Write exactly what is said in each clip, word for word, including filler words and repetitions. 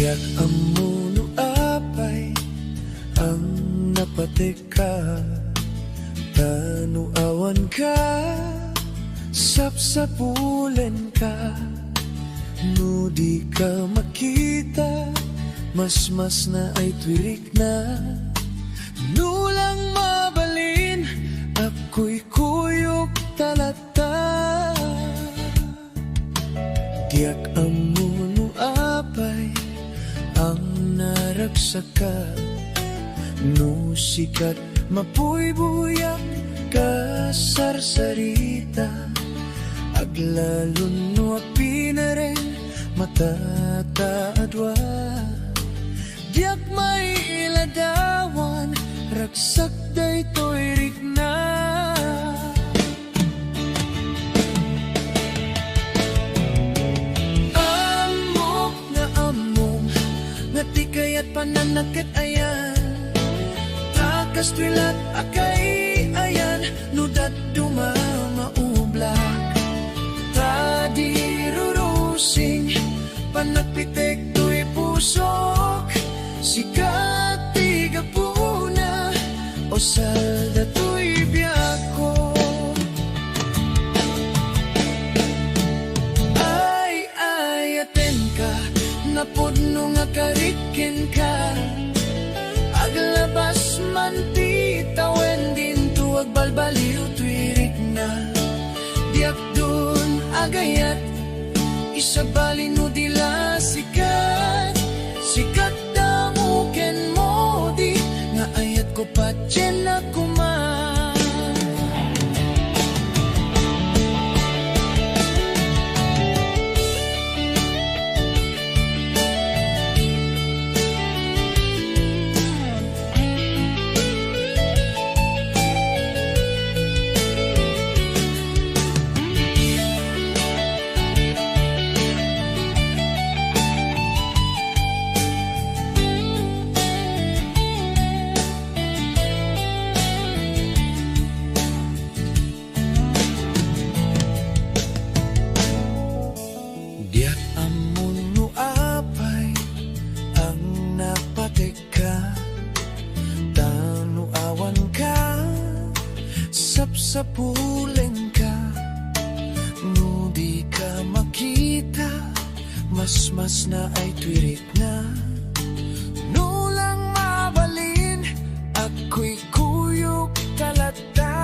Diak ammo no apay ang napatekka, ta no awanka, sapsapulenka. No dika makita, masmasna ay tuirikna. No lang mabalin, agkuykuyokta latta. Diak ammo no apay ang naragsakka, no sikat mapuybuyak kas sarsarita, aglalon no agpinareng matataadwa. Diak mailadawan, ragsak daytoy rikna. Ammok nga ammom nga ti kayat pananakit ayan, ta kastoy lat a kay-ayan no dadduma maublak. Ta di rurusing, panagpitek toy pusok, sikat ti gapuna, usal datoy biagko. Ay-ayatenka, napudno nga karik kenka. Aglabas man ti tawen, dinto agbalbaliw toy rikna. Diakdon agayat, isabali no di la sikat. Sikat damo ken modi, nga ayatko patien a koma. Diak ammo no apay ang napatekka, ta no awanka, sapsapulenka. No dika makita, masmasna ay tuirikna. No lang mabalin, agkuykuyokta latta.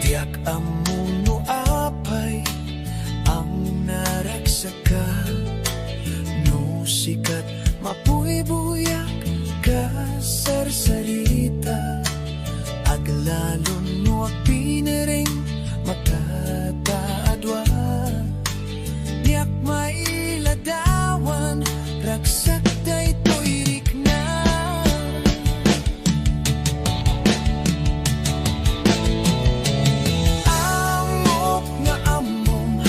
Diak ammo no apay ang naragsakka, no sikat mapuybuyak kas sarsarita, aglalon no agpinareng matataadwa. Diak mailadawan, ragsak daytoy rikna. Ammok nga ammom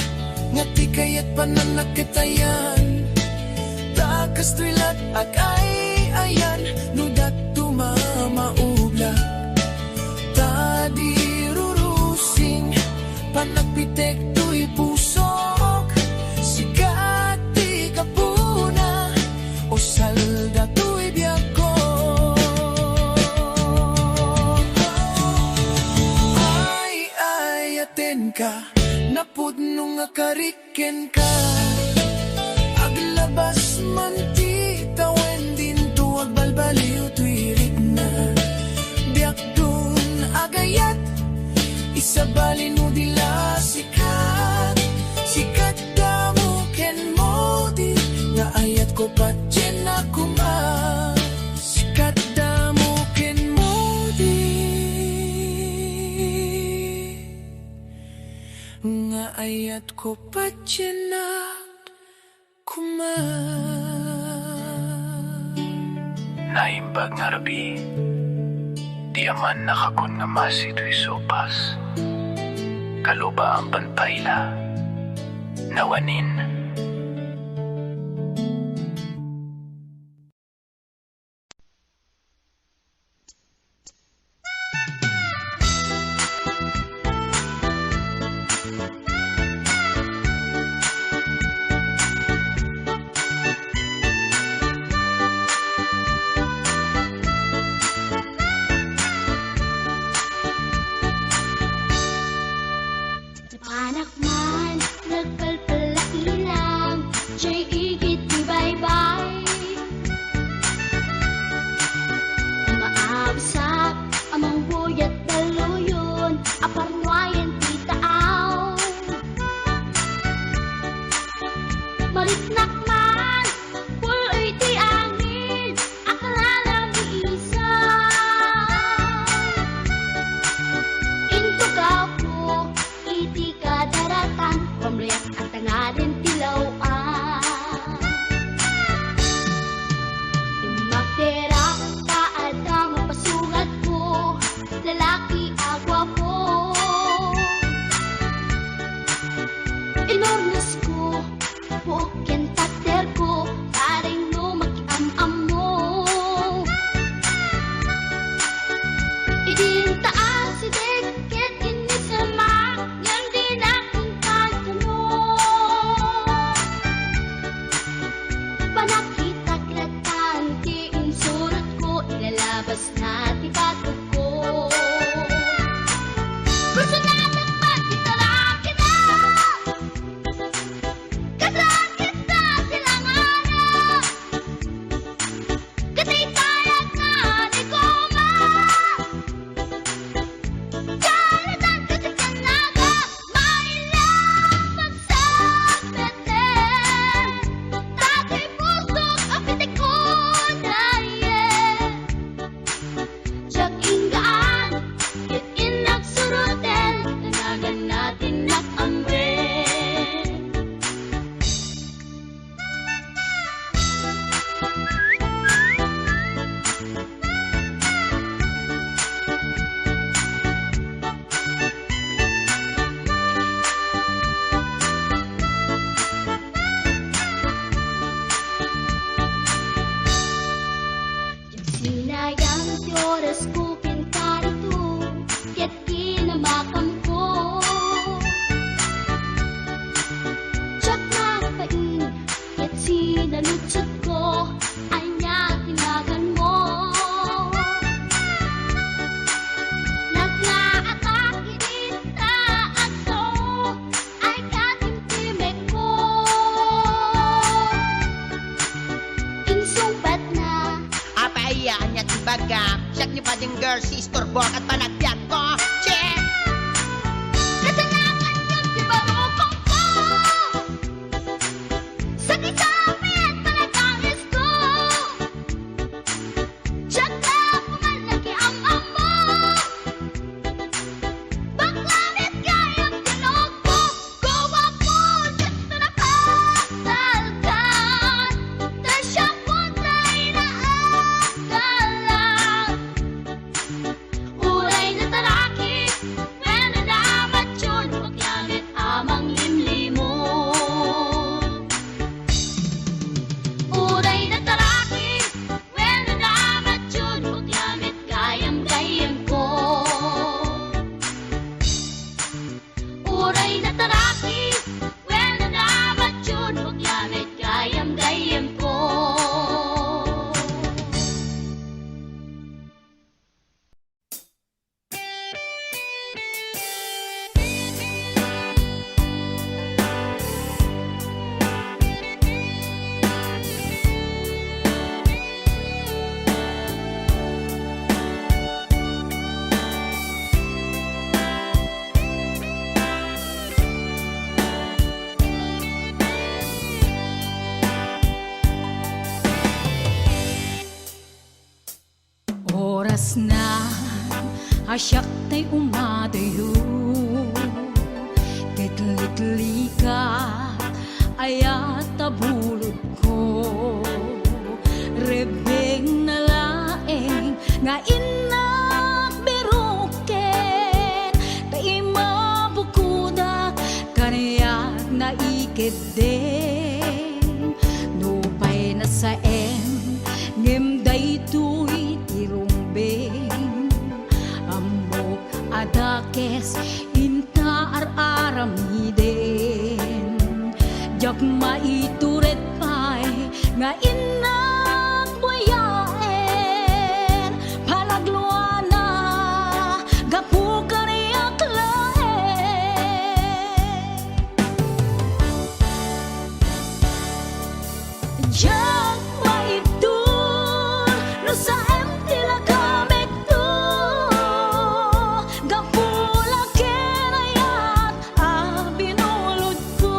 nga ti kayat pananakitayan, ta kastoy lat a kay-ayan no dadduma maublak. Ta di rurusing, panagpitek toy pusok, sikat ti gapuna, usal datoy biagko. Ay-ayatenka, napudno nga karik kenka. Aglabas man ti tawen, dinto agbalbaliw toy rikna. Diakdon agayat, isabali no di la sikat. Sikat damo ken modi, nga ayatko patien a koma. Sikat damo ken modi, nga ayatko patien a koma. Naimbag nga rabii, ti amanna kakon nga masi toy sopas, kalubaan pay la. Nawanin. Mariknak man, puloy ti angin, a kalalabisan. Intugaw ko iti kadaratan, pamriak a tangaden ti law-an. Immakterak ta adda mapasungatko, lalaki a guapo. Inurnosko, buok ken takderko, pareng no makiam-ammo. Idinta asideg ket innisemak, ngem dinak inkadkano. Panakitak latan ti insurotko, ilalabasna ti batogko. Kursonadak man ti tarakida. Kadakes ta ti langana. Katitayakna ni Goma. Dialatan ka ti kanaga. Maila magsapete. Dati pusok a pitikunaye. Diak inggaan, ket innak suroten, nanagan natin nak amben. Sinayang ti orasko ken karito, ket kinamakamko. Diak nagpain, ket sinaludsodko, ania ti naganmo? Nagngaatak idi ta agto, ay katimtimekko. Insungbatna. Apay aya, ania ti bagam? Siak ni Bading Girl, si istorbo ket panagbiagko. Che! Kasanakan yun, di ba, rupang ko? Sakit sa amin, panagangis ko. Diak na puman nakiam-ammo. Bakla met gayam ti nokpo, guwapo, diak to napatalkan. Ta siak putay na agalang. Uray nataraki, wenno namatyon, bakla met a manglimlimon. Uray nataraki, wenno namatyon, bakla met gayam-gayyemko. Uray nataraki, wenno namatyon, bakla met gayam-gayyemko. Orasna a siak tay umadayo, ket liklikak aya ta bulodko. Rebbengna laeng nga innak biroken, ta imabukodak kaniak naikeddeng. Nupay nasaem, ngem daytoy ti rumbeng. Ammok a dakes inta ar-aramiden. Diak maitured pay nga innak buyaen. Palagluana gapu kaniak laeng. Diak maibtur no saem ti lagamekto, gapu la ken ayat a binulodko.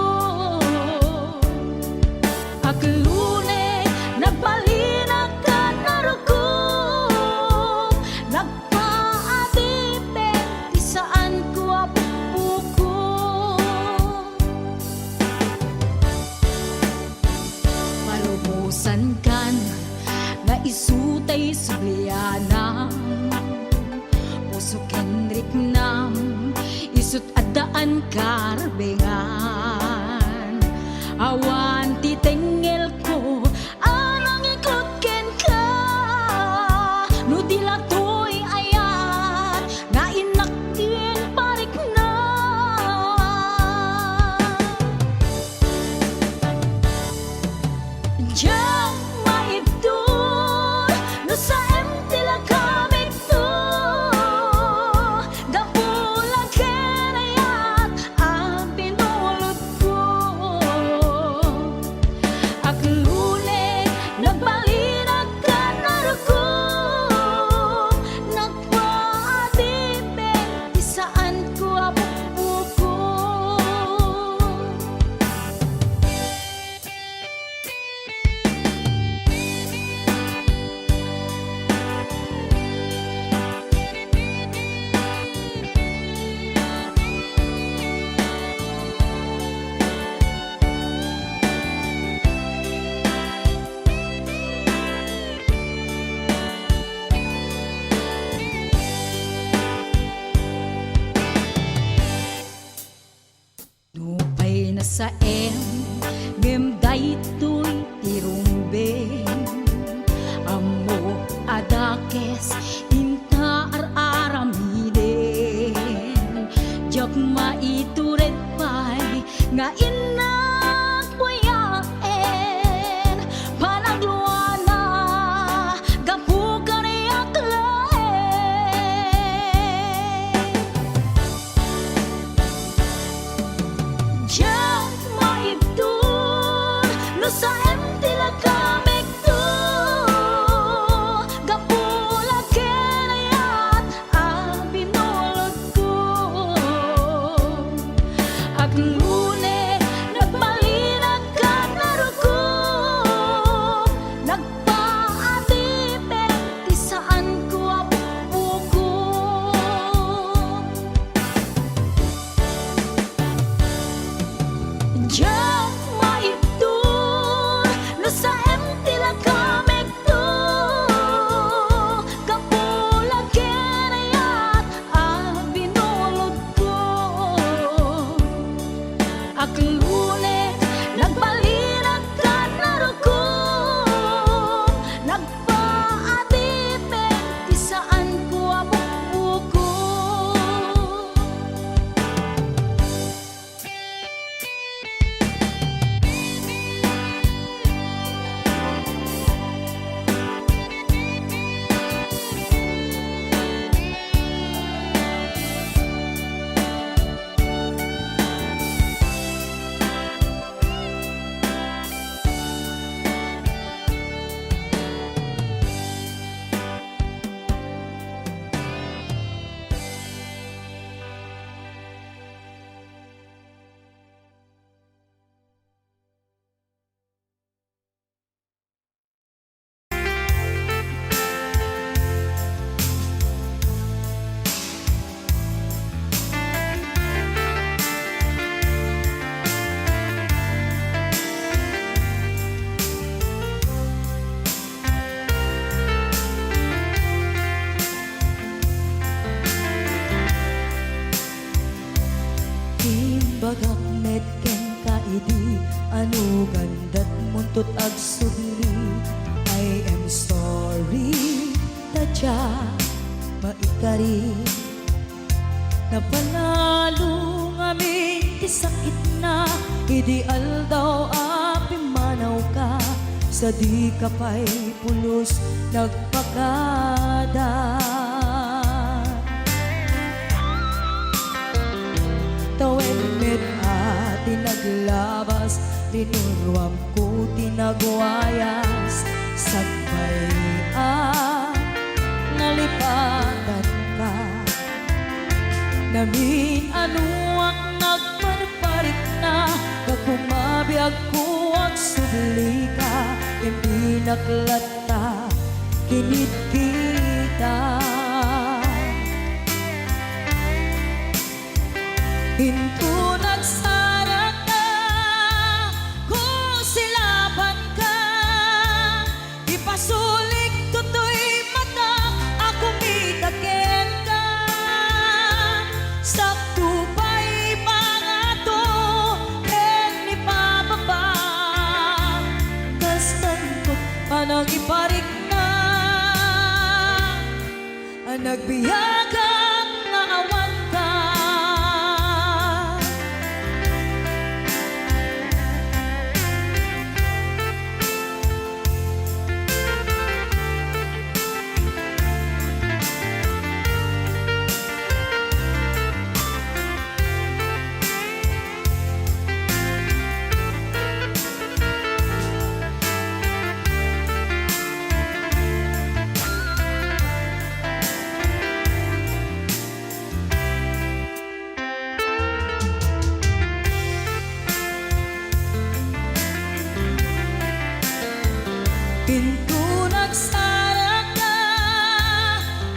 Aklone, nagbalinak ken narukop, nagpaadipek ti saanko a bukbukor. Malubosankan nga isu tay sublianam, puso ken riknam, isut' addaan karbengan. Awan ti tengngelko a nangikot kenka, no di la toy ayat nga innak ti parikna. Diak maibtur no saem ti lagamikto, gapu la ken ayat a binulodko. Aklone, nagbalinak ken narukop, nagpaadipek ti saanko a bukbukor. Nupay nasaem, ngem daytoy ti rumbeng. Ammok a dakes inta ar-aramiden. Diak maitured pay nga innak buyaen, panagluana gapu kaniak laeng. Diak maibtur no saem ti lagamikto, gapu la ken ayat a binulodko. Aglune, nagbalinak ken narukop, nagpaadipek ti saanko a bukbukor. Diak maibtur no saem ti lagamikto, gapu la ken ayat a binulodko. Aklune, nagbalinak ken narukop, nagpaadipek ti saanko a bukbukor. Imbagak met kenka idi anugan dat muntot agsubli. I am sorry, ta diak maikari. Napanalo ngamin ti sakitna idi aldaw a pimmanawka, sadika pay pulos nagpakada. Tawen met a ti naglabas, linuruamko ti nagwayas, sakbay a nalipatanka. Namin-anoak nagparparikna, gapu mabiagko agsubli. latta kinitkitak. Inton agsarakka, kusilapanka, ipasulik toy mata a kumita kenka. Sakto pay pangato ken ipababa, kastanto panangiparikna. Nagbiagak nga awanka. Inton agsarakka,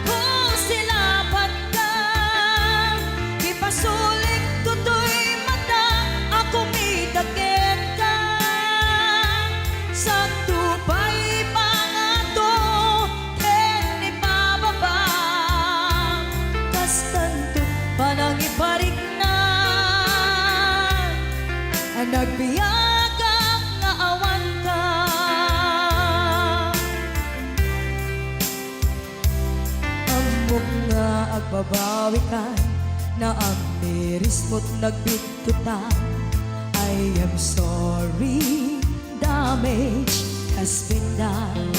kusilapanka, ipasulik toy mata a kumita kenka. Sakto pay pangato ken ipababa, kastanto panangiparikna. Nagbiagak nga awanka. Ammok nga agbabawikan, naamirismo't nagbitkutan. I am sorry, damage has been done.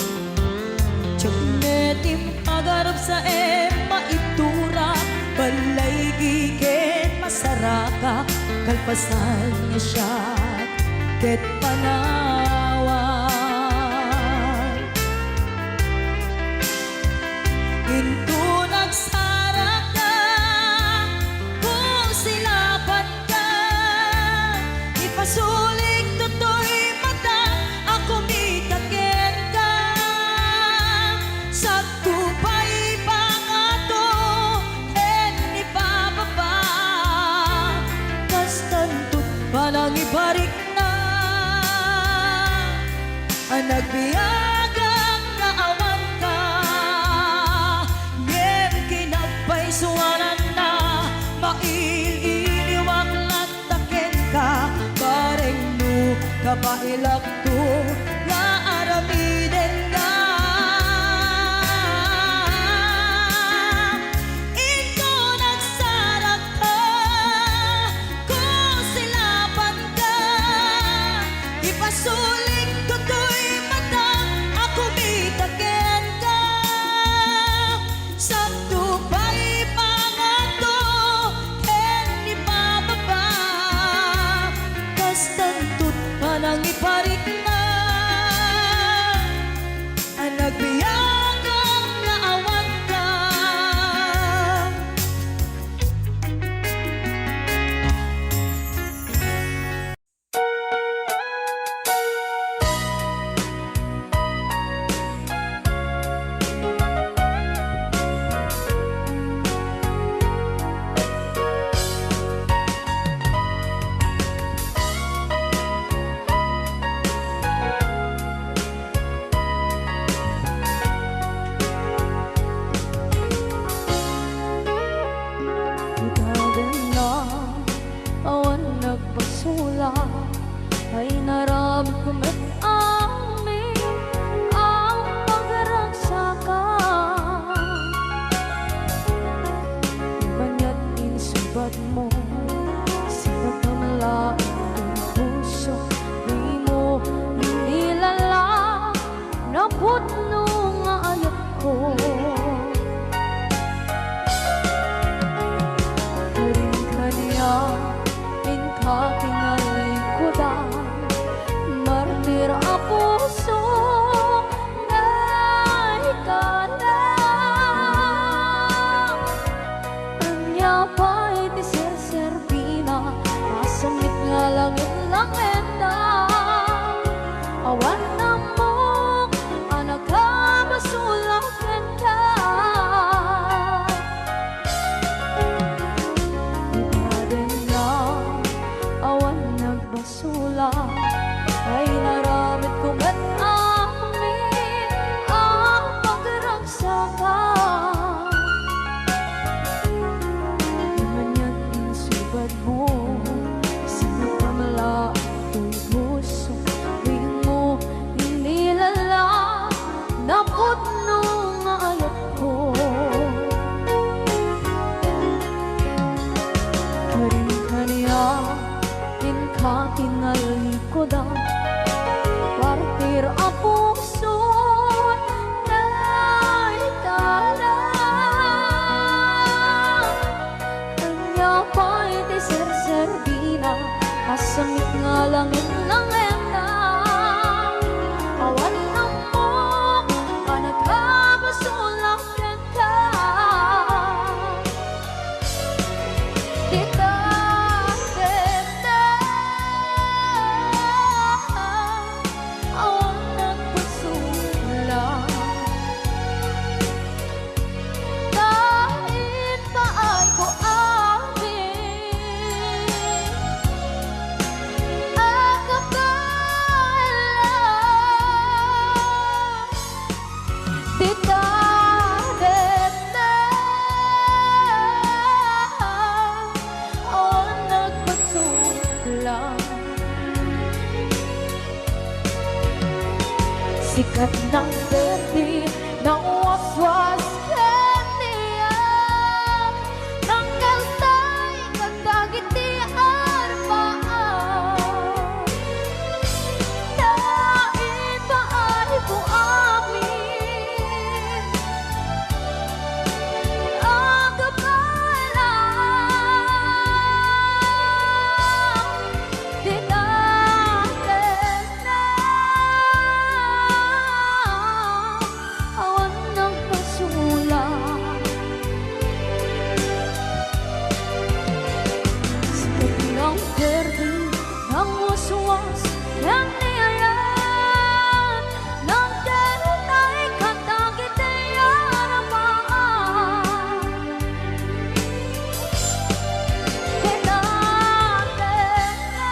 Diak met impagarupsaem, maiturak, ballaygi ken masarakak, kalpasan nga siak ket panawan. Inton agsarakka, kusilapanka, ipasulik toy mata a kumita kenka. Sakto pay pangato ken ipababa, kastanto panangiparikna. Nagbiagak nga awanka, ngem kinapaysuananna, mail-iliwak latta kenka, bareng no kabaelakto nga aramidenka. Inton agsarakka, kusilapanka, ipasulik toy mata a kumita kenka. Sakto pay pangato ken ipababa, kastanto panangiparikna. Nagbiagak nga awanka. Itagan na awan nagpasula, ay naramidko met amin a pagragsakan. Kaniat insungbatmo, sinagmamala iti puso, dimo inilala. Napudno nga ayatko. Karin kaniak, inka kinalingkodan, martir a puso, naikana. Ania pay ti serserbina, masamit nga langit-langitna. Awan ammok Ikat nang perdi, nang waswas ken ni Ayan, nang kaltay kadagiti arbaan. Naipaayko amin, agpala. Ti daten na awan nagpasulat. Sika ti nangperdi, nangwaswas, ken ni Ayan, nangtentay kadagiti arbaan. Ti daten na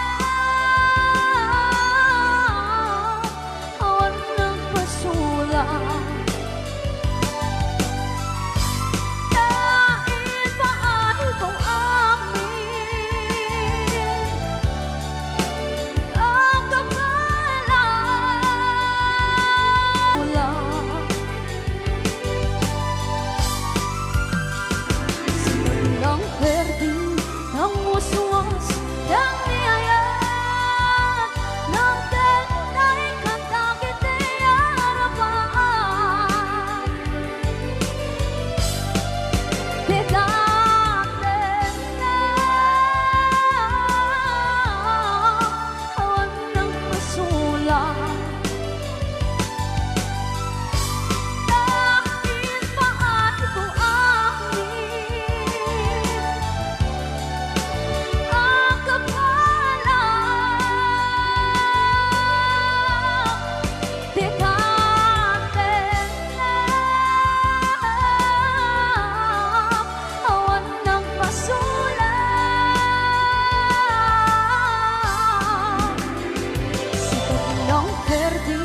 awan nagpasulat. Naipaayko amin, agpala. Nangperdi, nangwaswas, ken ni Ayan, nangtentay kadagiti arbaan. Ti daten na awan nagpasulat. Naipaayko amin, agpala. Ti daten na awan nagpasulat. Sika ti nangperdi,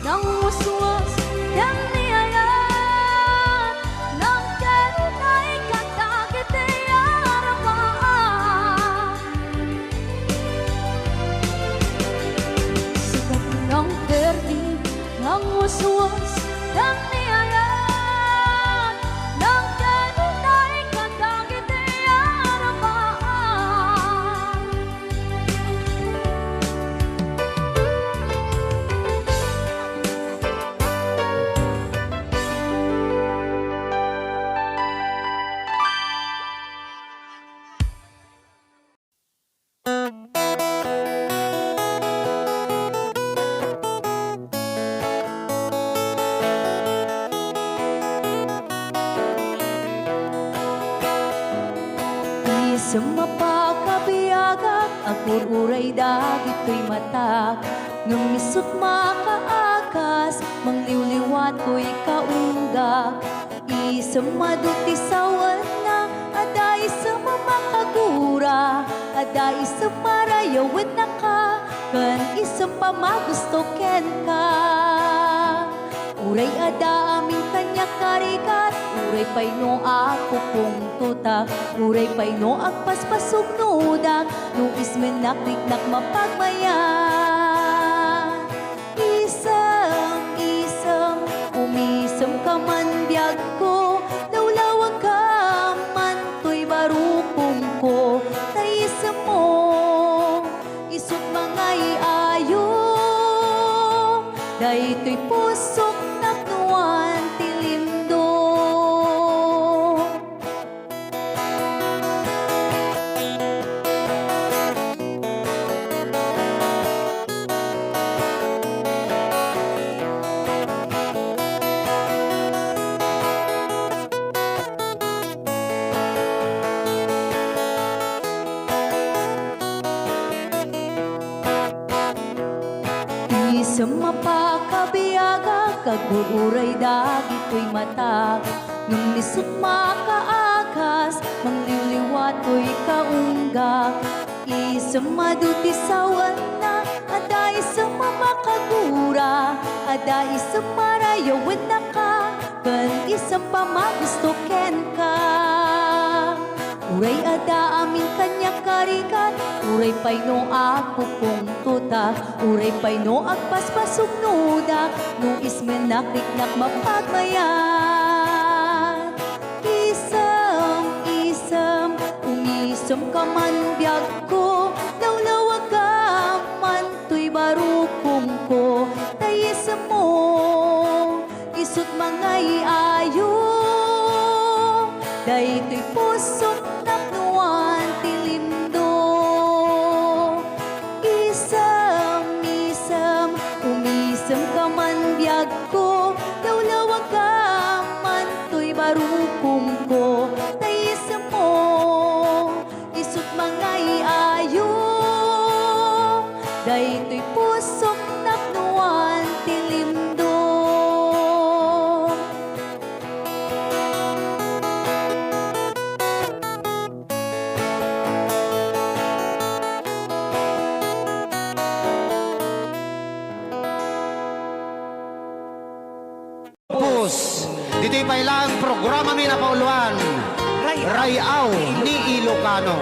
nangwaswas, ken ni Ayan, nangtentay kadagiti arbaan. Sika ti nangperdi, nangwaswas, ken ni Ayan, nangtentay kadagiti arbaan. Isem a pakabiagak, agur-uray dagitoy matak, ngem isut' makaagas, mangliwliwa toy kaunggak. Isem adu ti sawenna, adda isem a makagura, adda isem a rayawennaka, ken isem a magusto kenka. Uray adda amin kaniak a rigat, uray pay no akupungtotak, uray pay no agpaspasugnodak, no ismennak riknak mapagmayat. Isem, isem, umisemka man biagko, lawlawagka man toy barukongko, ta isemmo, isut' mangay-ayo, daytoy pusok tapno awan ti limdo. Isem a pakabiagak, agur-uray dagitoy matak, ngem isut' makaagas, mangliwliwa toy kaunggak. Isem adu ti sawenna, adda isem a makagura, adda isem a rayawennaka, ken isem a magusto kenka. Uray adda amin kaniak karigat, uray pay no agpupungtotak, uray pay no agpaspasugnodak, no ismenak riknak mapagmayat. Isem, isem, umisem ka man biagko, lawlawag ka man toy barukongko, ta isem mo. Isut' mangay-ayo, daytoy pusok napnoan ti lindo. Isem, isem, umisem ka man biagko, lawlawag ka man toy barukongko, ta isem mo. Isut' mangay-ayo, daytoy pusok napnoan ti lindo. Pus, ditoy pay laeng programami a napauluan, Ray-aw ni Ilocano.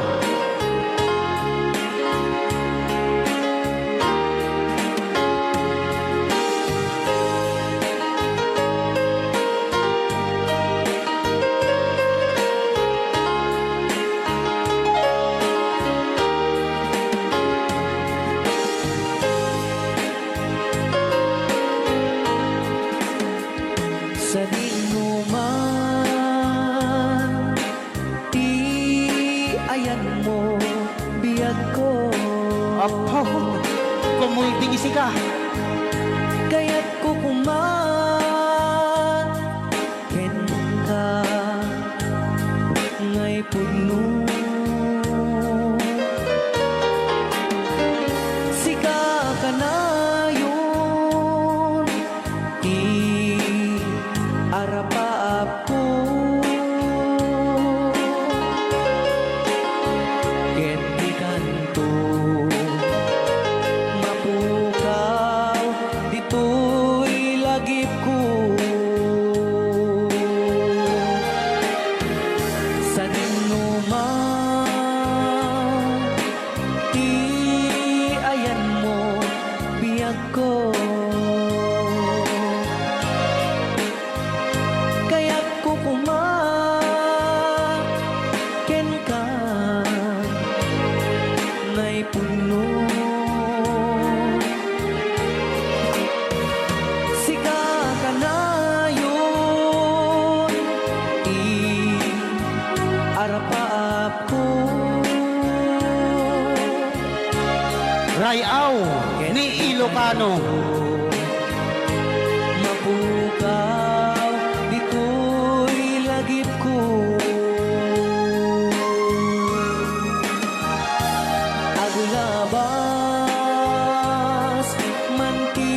Sadino man ti ayanmo, biagko. Apo, kumuy ti isika. Kayatko koma kenka, ngay pudno. Sika kanayon ti arapaapko. Ket dikanto mapukaw ditoy lagipko. Sadino man ti ayanmo, biagko. Kayatko koma kenka, naipunno. Sika kanayon ti arapaapko. Ray-aw ni Ilocano. Mapukaw ditoy lagipko. Aglabas man ti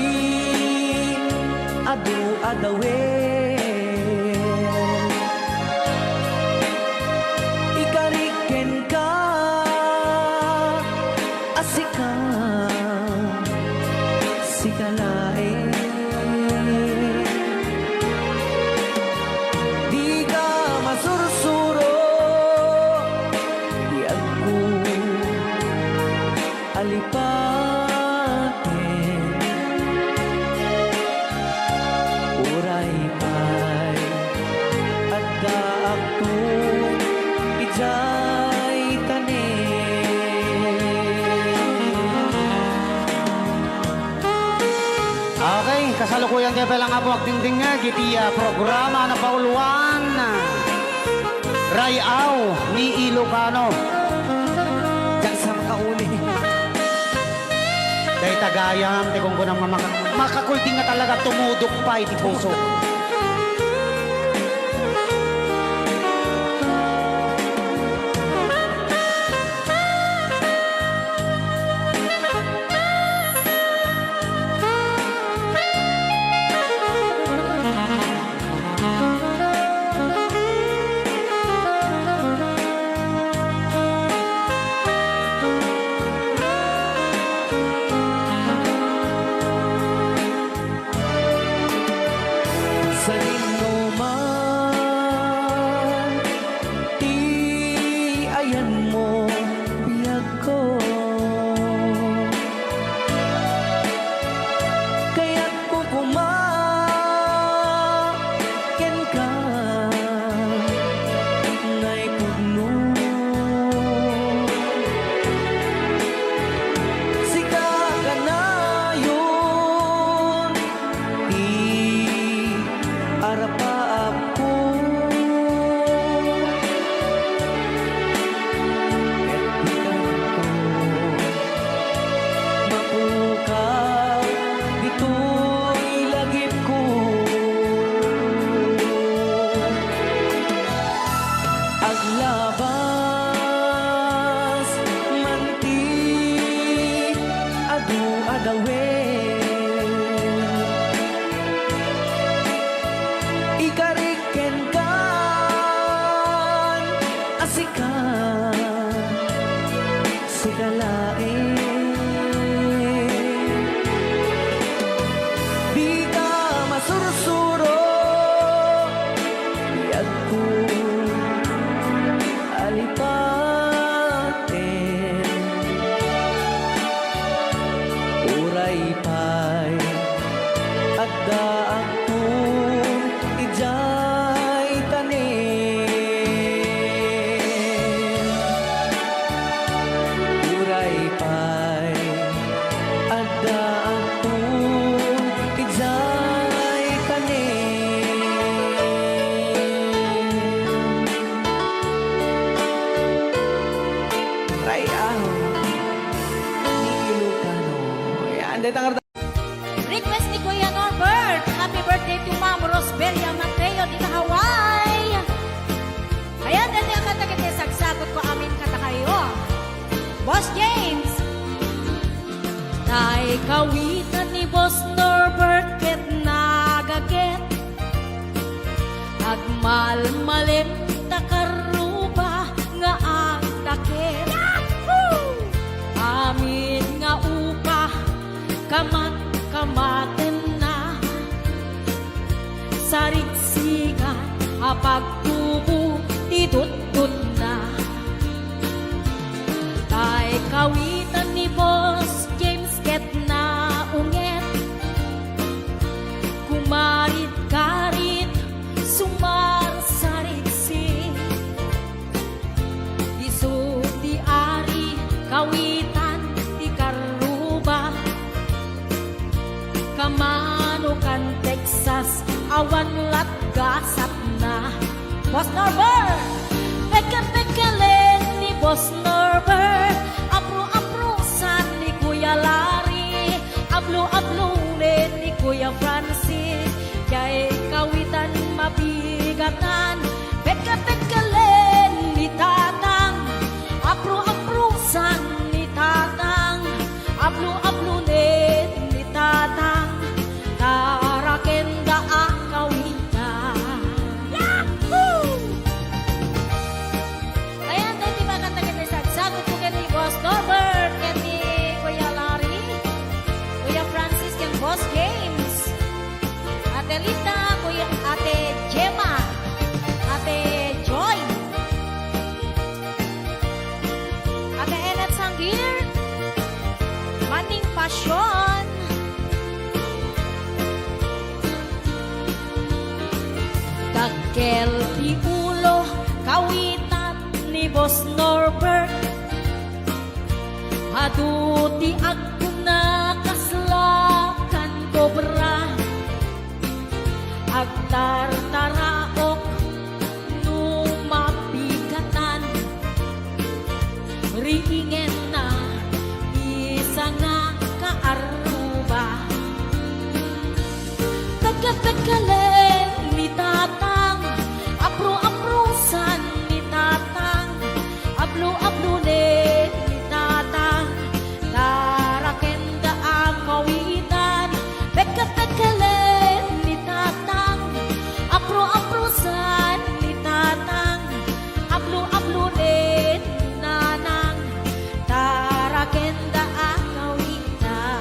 adu a dawet. Ikarik kenka a sika, sika laeng. Dika masursuro, biagko. Alipaten, uray pay addaakto idiay tanem. Okay, kasalukuyan tayo pala nga po agdingdingag iti, ah, programa na pauluan. Ray-aw ni Ilocano. Diyan sa makauli. Dayta gayam, ti kunkunam nga maka-, makakulting nga talaga tumudok pay ti puso. Addaakon idiay tanem. Uray pay addaakon idiay tanem. Ray-aw ni Ilocano. Yan, dayta nga Request ni Kuya Norbert. Happy birthday to Ma'am Rosbelia Mateo dita Hawaii. Ayan, daytoy a kanta ket sagsagutko amin kadakayo. Boss James. Tay kawitan ni Boss Norbert ket nagaget. Agmalmalem ta karruba nga agdakkel. Yahoo! Amin nga upa, kamat-kamatenna. Sarigsigan a pagtubo ti dutdotna. Tay kawitan ni Boss James ket naunget. Kumarit-karit, sumarsarigsi. Isu ti ari, kawitan ti karruba. Kamano kan Texas, awan latgasatna. Boss Norbert! Pekkel-pekkelen ni Boss Norbert. Apro-aprosan ni Kuya Larry. Ablo-ablonen ni Kuya Francis. Diay kawitan mabigatan. Pekkel-pekkelen ni Tatang. Apro-aprosan ni Tatang. Ablo-ablonen ni Tatang. Tara kenda a kawitan. Yahoo! Ayan, daytoy a kanta ket sagsagutko ken ni Boss Norbert, ken ni Kuya Larry, Kuya Francis, ken Boss James, Ate Lita, Kuya, Ate Gemma, Ate Joy, Ate Ennet Sangir, Maning Passion. Dakkel ti ulo, kawitan ni Boss Norbert. Adu ti agkuna kasla kan kobra. Agtartaraok no mapigatan. Riingenna, isa nga kaarruba. Pekkel-pekkelen ni Tatang, apro-aprosan ni Tatang, ablo-ablonen ni Tatang. Tara kenda a kawitan, pekkel-pekkelen ni Tatang, apro-aprosan ni Tatang, ablo-ablonen ni Nanang. Tara kenda a kawitan.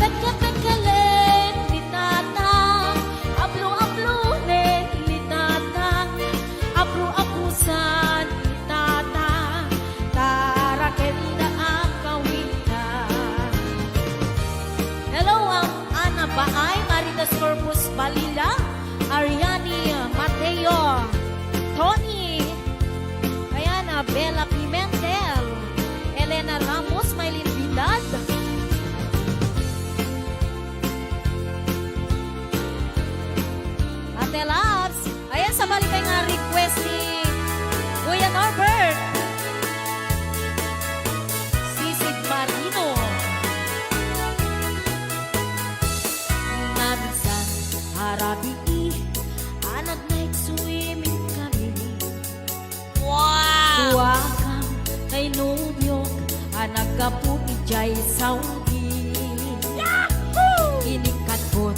Pekkel-pekkelen ni Tatang, ablo-ablonen ni Tatang, apro-aprosan ni Tatang, tara kenda a kawitan. Hello, um, Ana Baay, Marites Corpus Balila, Ariani Mateo, Tony, ayan, ah, Bella Pimentel, Elena Ramos, Maylin Vidal, Ate Labs. Ayan, sabali pay nga request ni Kuya Norbert. Sisig Marino. Naminsan a rabii a nag-night swimming kami. Wow! Duakam kay nobiok a naggapu idiay Saudi. Yahoo! Inikadbot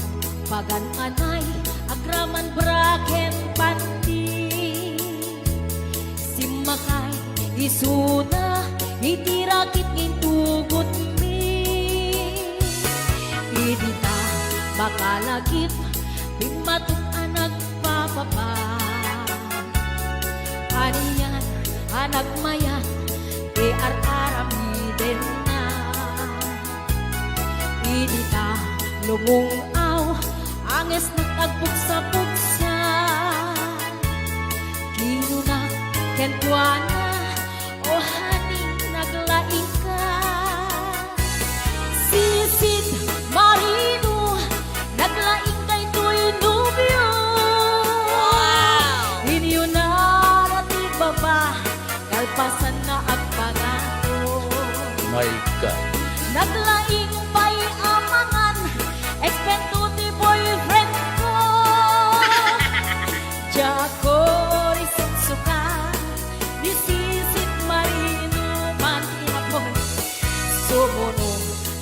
pagan anay agraman bra ken panti. Simmakay isuna iti rakit nga intugotmi. Idi ta makalagip, bimmatok a nagpapapa. Anian a nagmayat ti ar-aramidenna. Idi ta Lumung-aw, angesnak agbugsa-bugsa. Kinuna kenkuana, "O honey, naglaingka." Sisid Marino, naglaing daytoy nobio. Wow! Inyunan ti baba, kalpasanna agpangako. My God. Naglaing pay a mangan, eksperto ti boyfriend ko. Diakon isuksuka, ni Sisid Marino man ti apon. Sumuno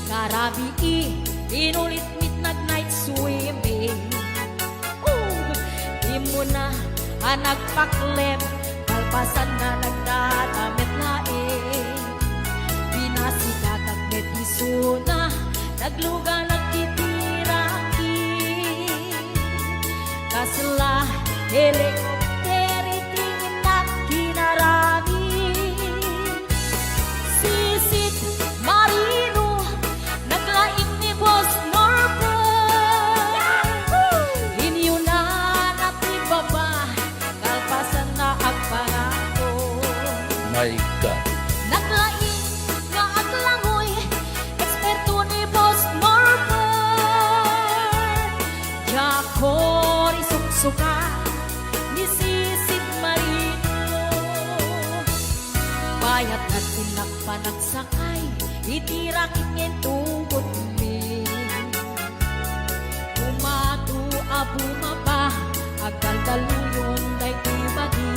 nga rabii, inulit met nag-night swimming. Oh, immuna a nagpaklem, kalpasanna nagdadamit laeng. Pinasikatak met isuna, nagluganak iti rakit. Kasla helikopter iti innak kinarami. Sisid Marino, naglaing ni Boss Norbert. Inyunana ti baba, kalpasanna agpangako. My God. Naglaing nga aglangoy, eksperto ni Boss Norbert. Diakon isuksuka, ni Sisid Marino. Bayat nagtinak panagsakay, iti rakit nga intungkotmi. Bumato a bumaba, agdaldaluyon daytoy bagi.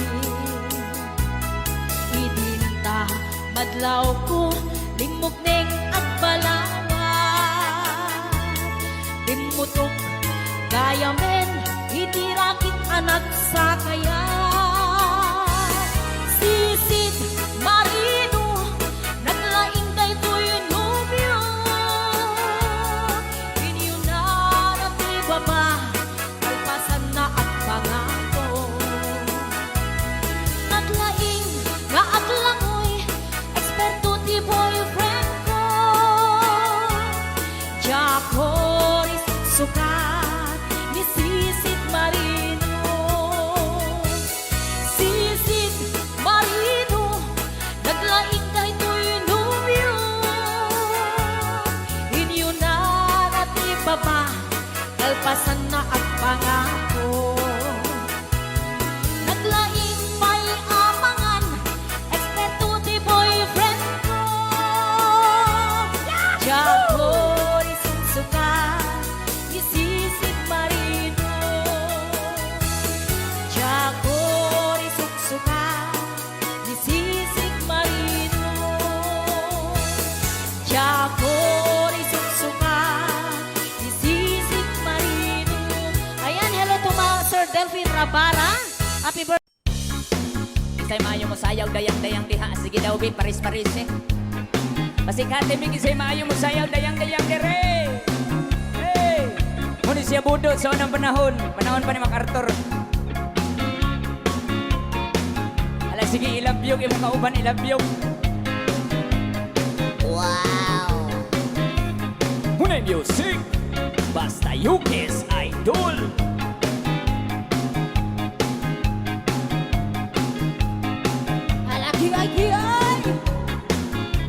Idinta madlawko, limmukneng agbalawat. Bimmutok gayamen iti rakit a nagsakayat. Sisid Marino, naglaing daytoy nobio. Inyunana ti baba, kalpasanna agpangako. Naglaing nga aglangoy, eksperto ti boyfriend ko. Diakon isuksuka, ni Sisid Marino. Sisid Marino, naglaing daytoy nobio. Inyunana ti baba, kalpasanna agpangako. Naglaing pay a mangan, eksperto ti boyfriend ko. Diakon isuksuka, ni Sisid Marino. Diakon isuksuka, ni Sisid Marino. Diakon isuksuka, ni Sisid Marino. Ayan, hello to ma-, Sir Delphin Rabara. Happy birthday. Isay maayo mo sayaw, dayang-dayang diha. Sige daw, bi, paris-paris, eh. Pasikati, bi, isay maayo mo sayaw, dayang-dayang dire. Hey! Muni siya budot sa unang panahon. Panahon pa ni MacArthur. Ala, sige, ilabyog, imong kauban, ilabyog. Wow! Muna music, basta Yukis Idol. Ala, kiay, kiay!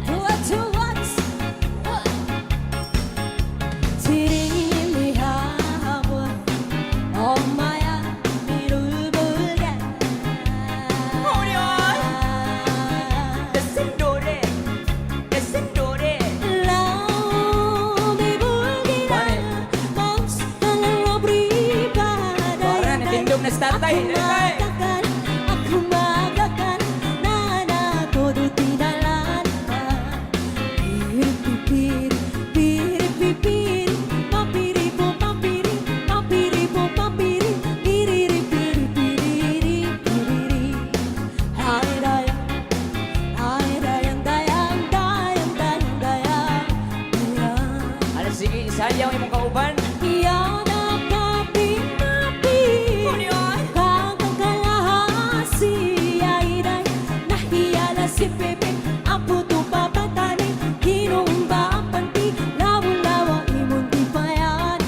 Tuwa, tuwa! Tiring ni hapon, oh my, ah, mirulbulgan. Uri, oy! Desindore, desindore. Lao, mi bulgira, Bane. Bounce, talalo, briba, Para na dayang, tindog na si tatay, dayang, tatay. Agumagakan, agumagakan, nana, todo tinalan. Piri, pipiri, piri, pipiri, papiri, po, papiri, papiri, po, papiri, piriri, piri, piriri, piriri. Ay, dayang, ay, dayang, dayang, dayang, dayang, dayang, dayang. Ala, sige, isayaw imong kauban. Yada, papi, papi. Ano yun? Kakakalahasi, ay, dayang, nahiya la si Pepe. Apo to papatani, kinumba ang panti, lawa-lawa, imong di pa yan.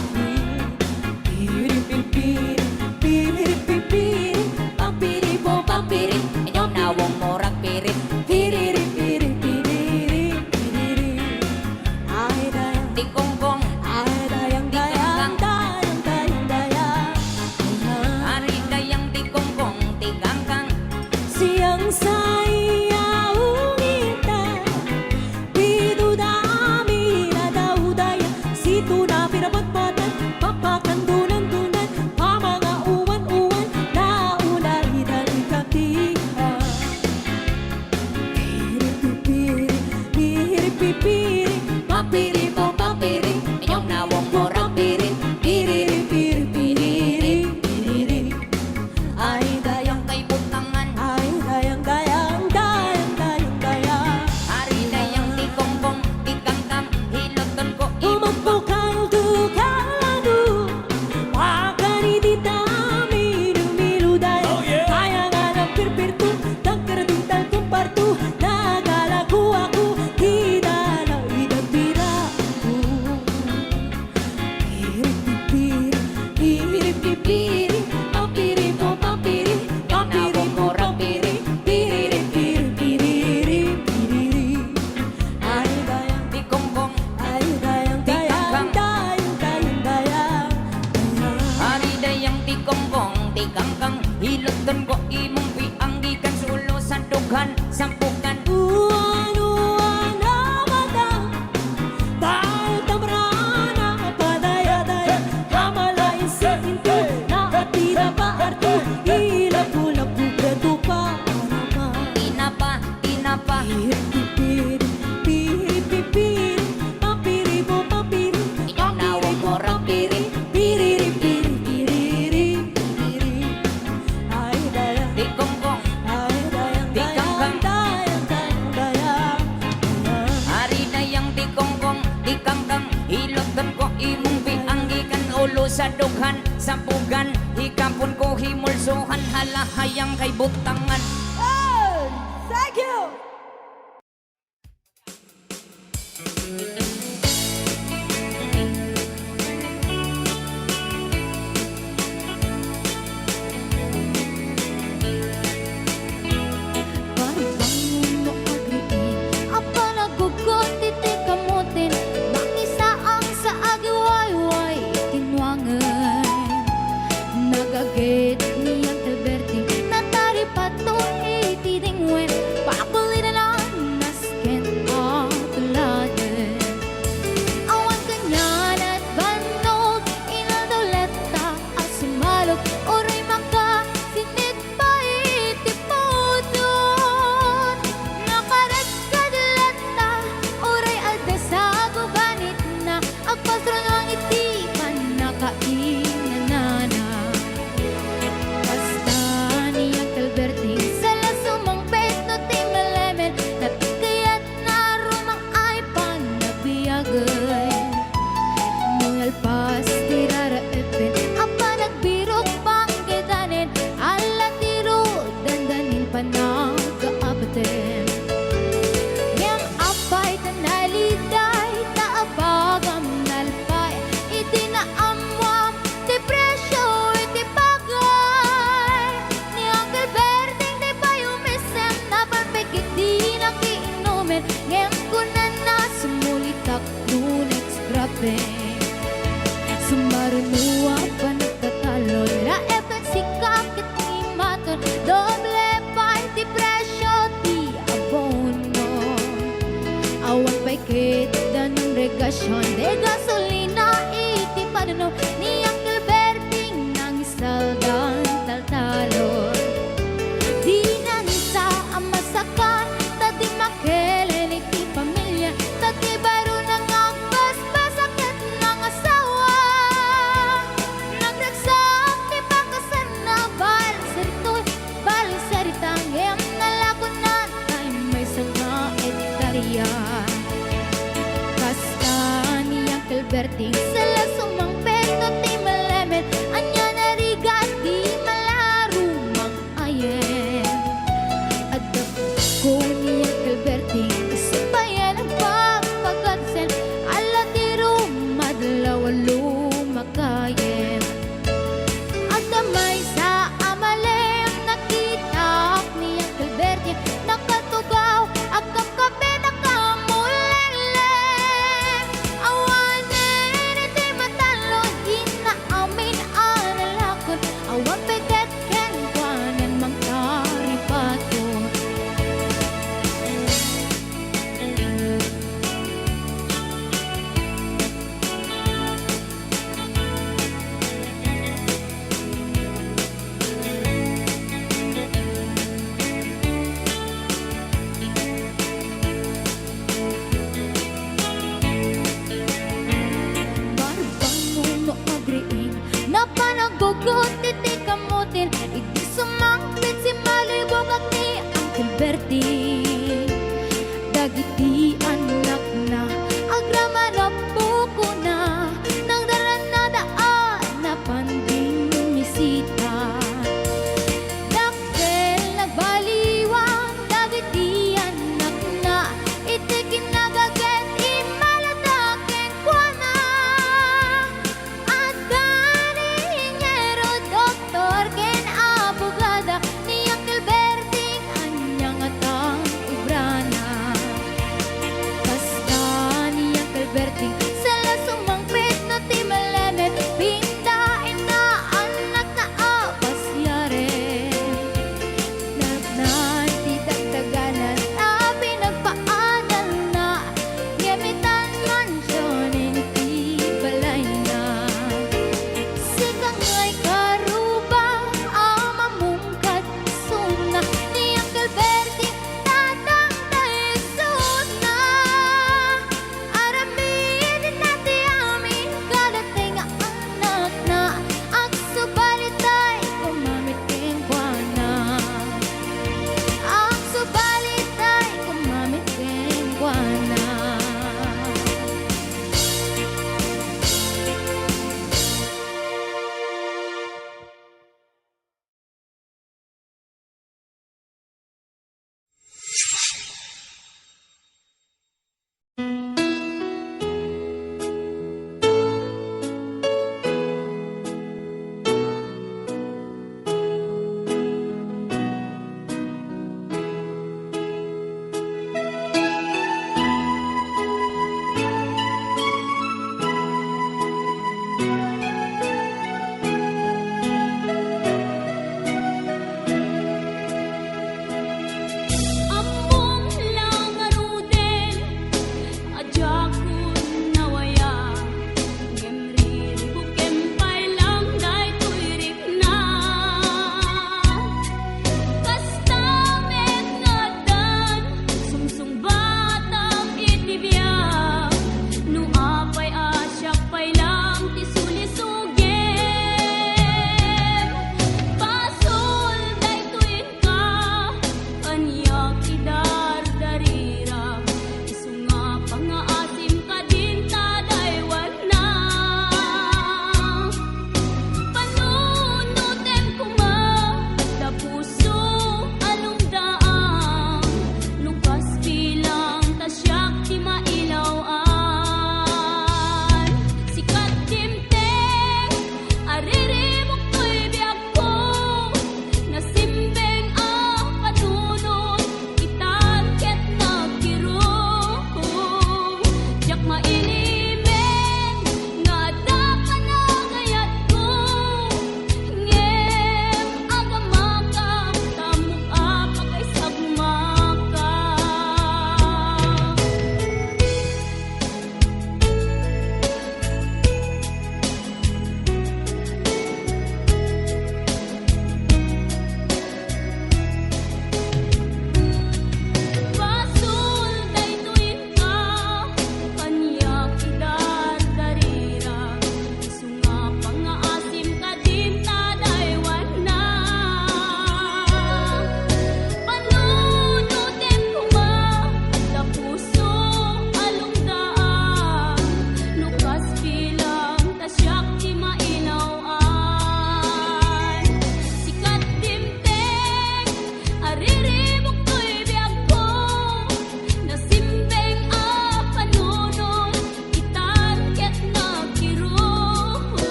Piri, papiri, po, papiri, papiri, po, papiri, piriri, piri, piriri, piriri. Ay, dayang. Ti kongkong. Ay, dayang, ti dayang, kangkang. Dayang, dayang, dayang, dayang. Ari dayang ti kongkong, ti kangkang. Hiluton ko imong biang gikan sa ulo sa dughan, sa pukan. Uwan, uwan a mata, tayo tamrana, padaya-daya, amala insinto, na atina pa arto, ilapu-lapu, preto pa, arama. Tinapa, tinapa. Piri, piri, piri, piri, papiri, bo, papiri, ikaw na papiri, bo, papiri, piriri, piri, piriri, piriri. Ay, dayang. Di kongkong. Ay, dayang, di kangkang. Dayang, dayang, dayang, dayang. Ari dayang di kongkong, di kangkang. Hiluton ko imong biang gikan ulo sa dughan, sa pugan. Hikapon ko himulsuhan, halahayang kay butangan. Oh, thank you. Barbang no agriing, a panaggugot iti kamoten, mangisaang sa agiwayway iti nuangen. Nagaged ni Uncle Berting, nataripato iti dingwen, pakulidan a nasken a tuladen. Awan kaniana ti bannog, inaldaw latta a sumalok, uray makasinit pay ti pudot. Nakarekkad latta, uray adda sa gubanitna, agpasrunuang iti pannakainanana. Kasta ni Uncle Berting, sala sumangpet no ti malemen, natikayat na rumang ay panagbiagen. Nalpas ti raraepen a panagbirok panggedanen, ala ti ru dandanin panagkaapatem. Ngem apay ta naliday ta abagam nalpay iti naammuam ti presio iti bagay. Ni Uncle Berting ti pay umisem, napan pay ket dina kiinumen, ngem kunana, sumulitak no next grabe. Sumaruno a panagtatalon, raep ken sika ket imaton, doble pay ti presio ti abono. Awan pay ket danum regasion, ti gasolina iti panunom ni Uncle Berting, nangisaldan taltalon. Dina nisa a masakan, ta di makelen iti pamilia, ta ti barona nga agbasbasa ket nangasawa. Nagragsak ti bakasanna, bal-seritoy, bal-serita, ngem nalakonan tay maysa nga ektaria. Kasta ni Uncle Berting, sala sumangpet no ti malemen, ania narigat ti malarumang ayen. Adda ko ni Uncle Berting, isu pay a nagpagpagarsen, ala ti rumadlaw a lumakayen. Adda maysa a malem, nakitak ni Uncle Berting, nakatugaw, agkapkape, nakamulellem. Awanen iti matalon, inna amin a nalakon, awan pay ket kenkuanan mangtaripato. Barbang no agriing, napanaggugot iti kamoten, idi sumangpet, simmalibukak ni Uncle Berting. Dagiti annakna, agraman a pukona, nagdarannada a napan dimmisita. Dakkel nagbaliwan dagiti annakna, iti kinagaget, immalada kenkuana. Adda ni Ingeniero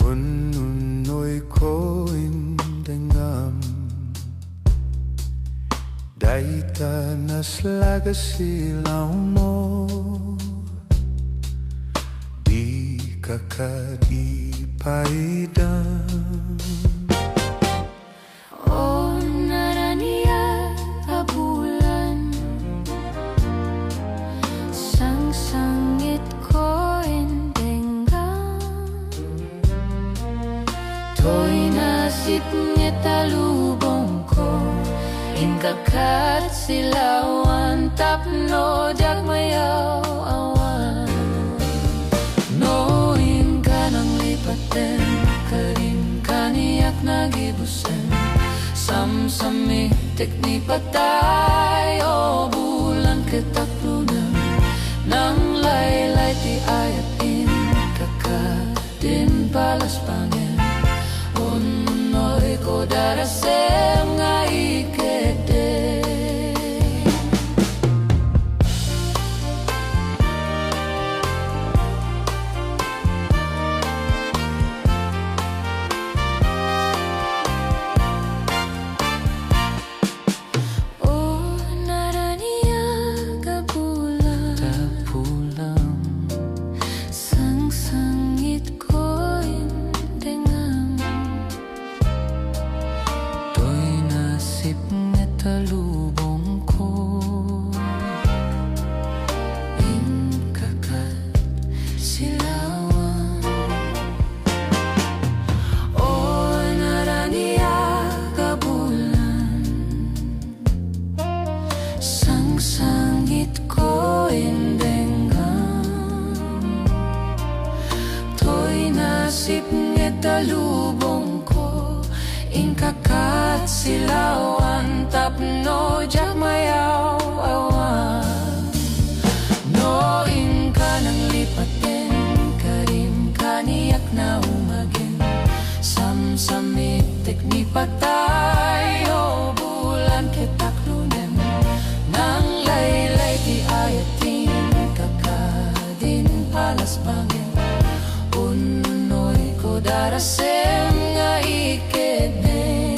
Ununnoyko indengam, dayta naslaga silawmo, dika kadi paidam. O naraniag a bulan, sangsangitko indengam. Toy nasipnget a lubongko, inka ket silawan tapno diak mayaw-awan. No inka nanglipaten, ket inka kaniak nagibusen, samsamitek ni patay, o bulan, ket taklonem. Nanglaylay ti ayat, inka kadin palaspangen, unnoyko darasem nga iketdeng. O naraniag a bulan, ta bulan, sangsangitko indengam. Toy nasipnget a lubongko, inka ket silawan. O naraniag a bulan, sangsangitko indengam. Toy nasipnget a lubongko, inka ket silawan tapno diak mayaw-awan. No inka nanglipaten, ket inka kaniak naumagen, samsamitek ni patay, o bulan, ket taklonem. Nanglaylay ti ayat, inka kadin palaspangen, unnoyko darasem nga iketdeng.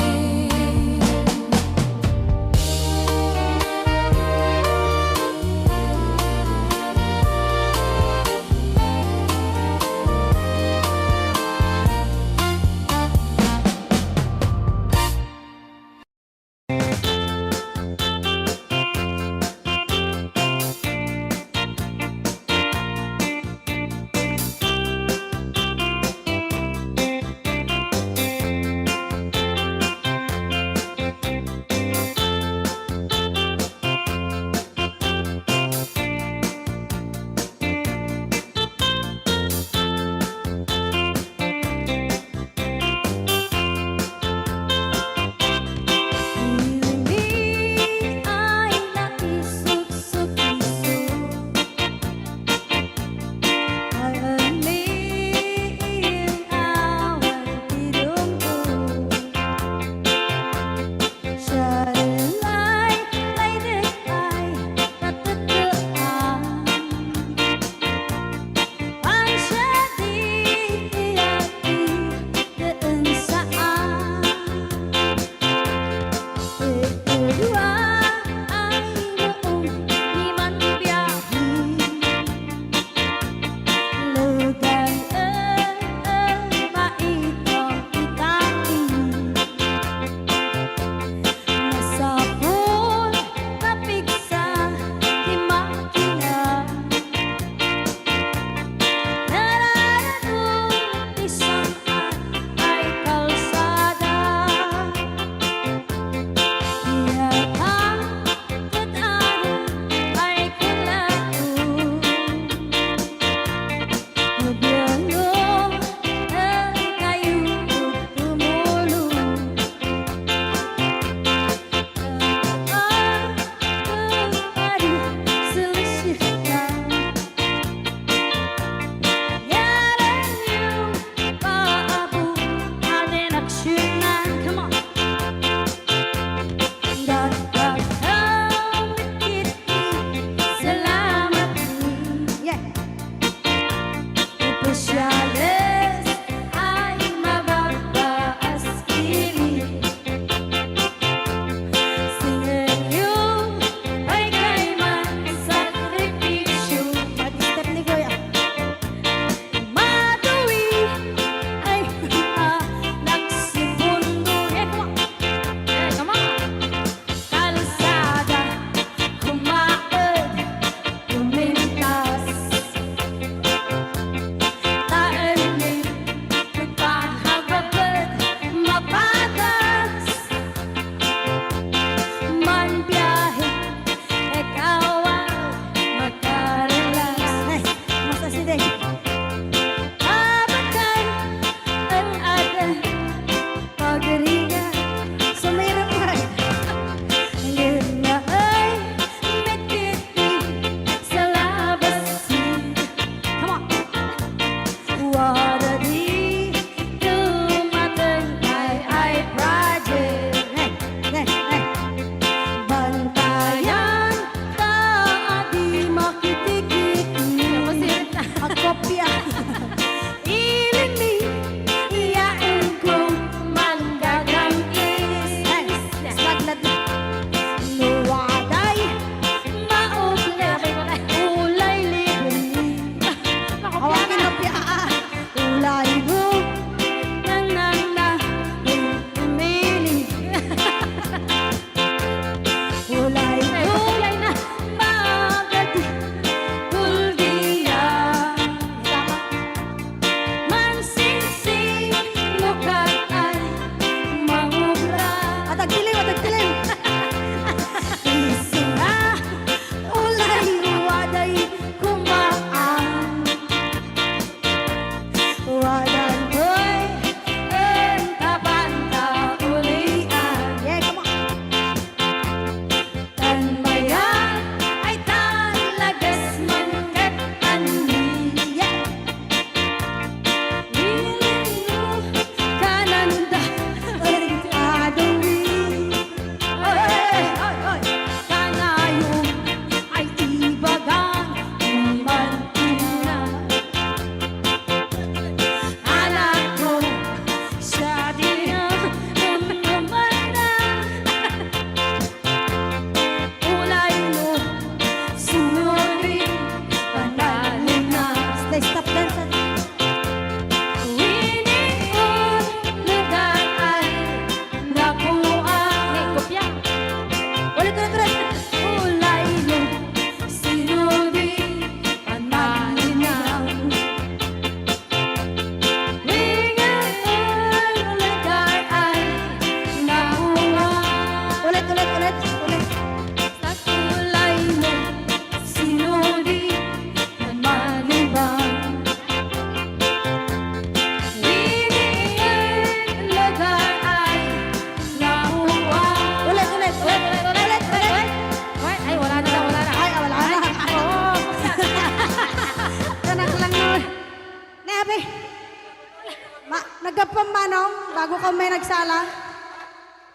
Ma, naggapuam, Manong, bago ka may nagsala.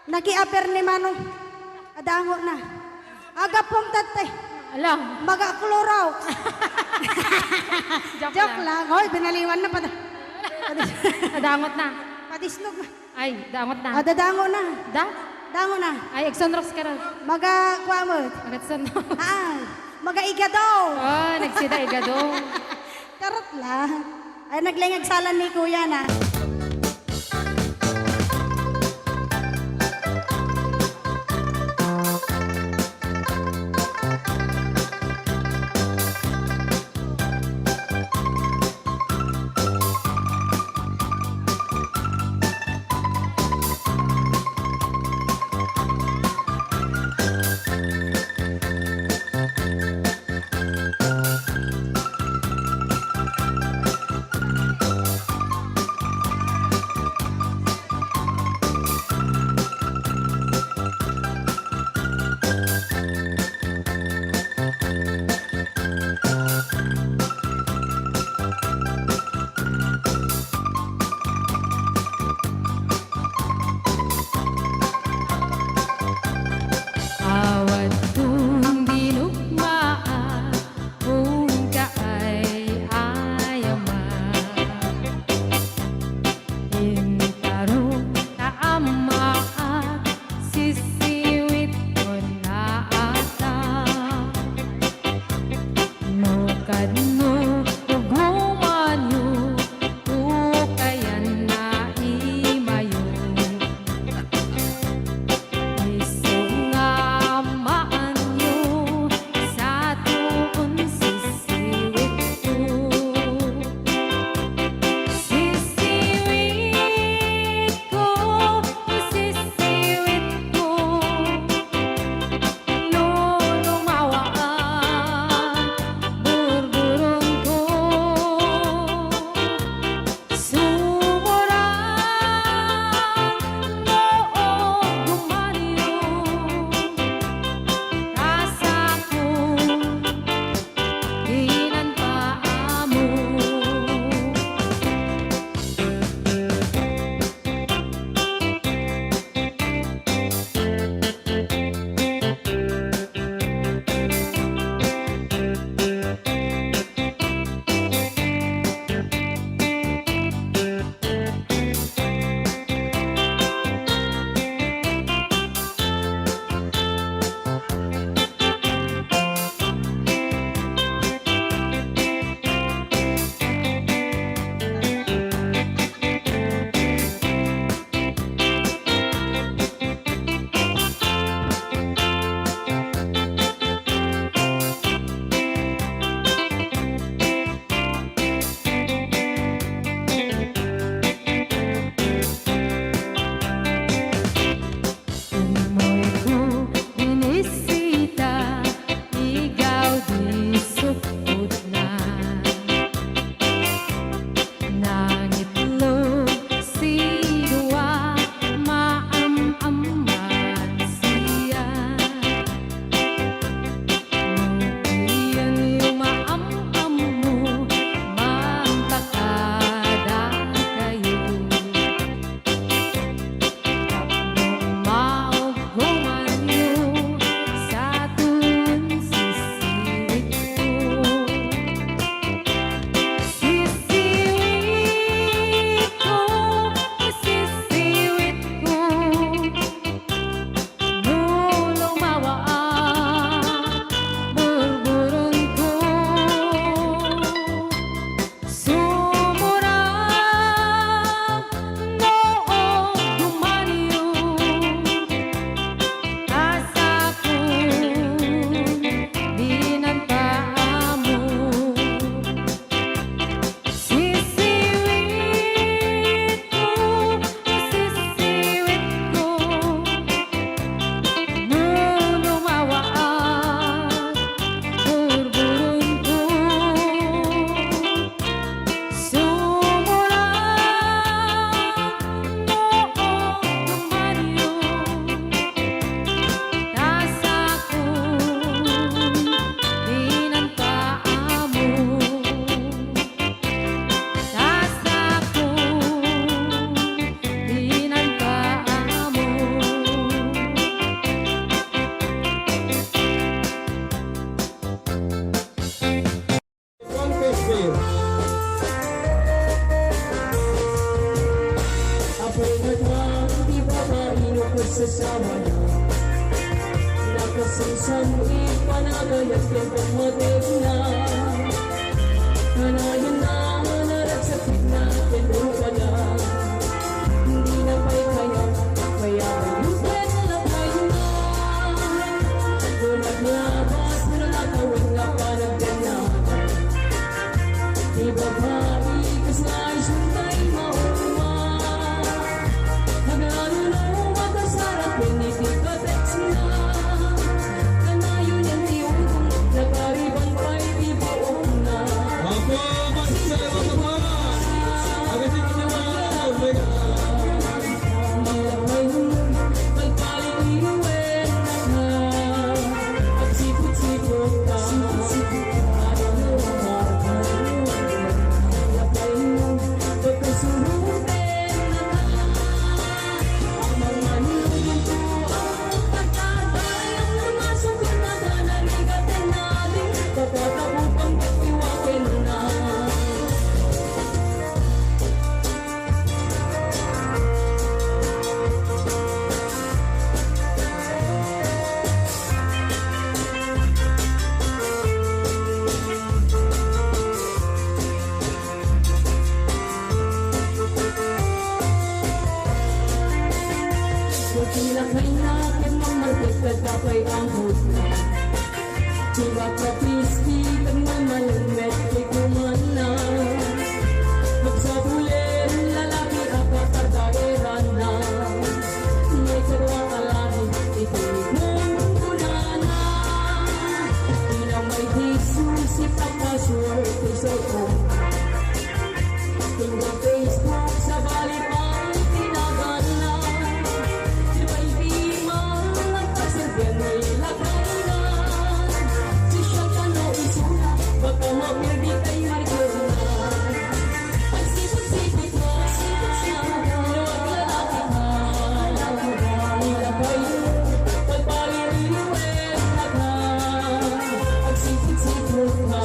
Nakiaper ni Manong. Adango na. Agapuam, tatay. Ala. Maga Clorox. Joke Joke lang. lang. Hoy, binaliwan na. Pada, pada, Nadangot na. Padisnog na. Ay, dangot na. Ah, dadango na. Da? Dango na. Ay, agsunrox ka ron. Maga, kuamot. Agatsunrox. Ah, maga igado. Oh, nagsida igado. Charot lang. Ay, naglengag salan ni Kuya na. Asawana, nakasamsam iti panagayat ken pammategna. Kanayon a naragsakitna ken rupada. Dina pay kayat, kayat, ket lakayna. Ket naglabas, nalatawen nga panagdennada. Ti babai, kasla isu tay mauma. Aglalo no makasarap ken iti kateksna. Kanayon ti udong, nakariban pay ti buokna. Apo, masasaya mo sa taas. Agad yung kanyang mga Iti lakayna ket mammarket kadta pay ang hudna. Ti makapisti ket mamalengmet ti kumana. Magsabulen lalaki a kakardaeranna. May kadua a lahi iti munggonana. Dina maidisyo ti pagpasuar ti cellphone. Tingga Facebook, sabali pay ti naganna. Di pay ti man nagpaserbian ni lakayna. Ti siya kano isuna, baka mapirdi tay markerna. Ay, sipot-sipot na, no aglalaki ka. Ilakay, pagpaliliwen na ka. Agsipot-sipot na.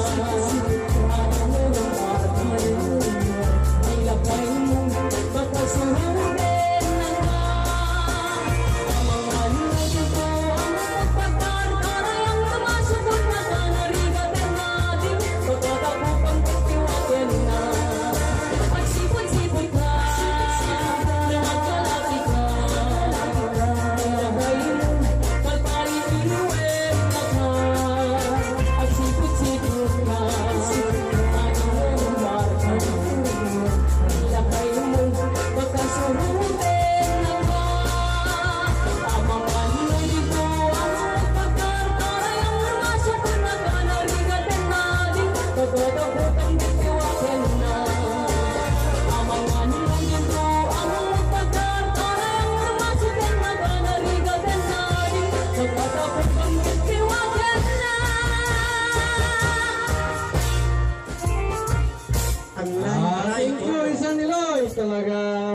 Ay, thank you, Isang Niloy. Talaga.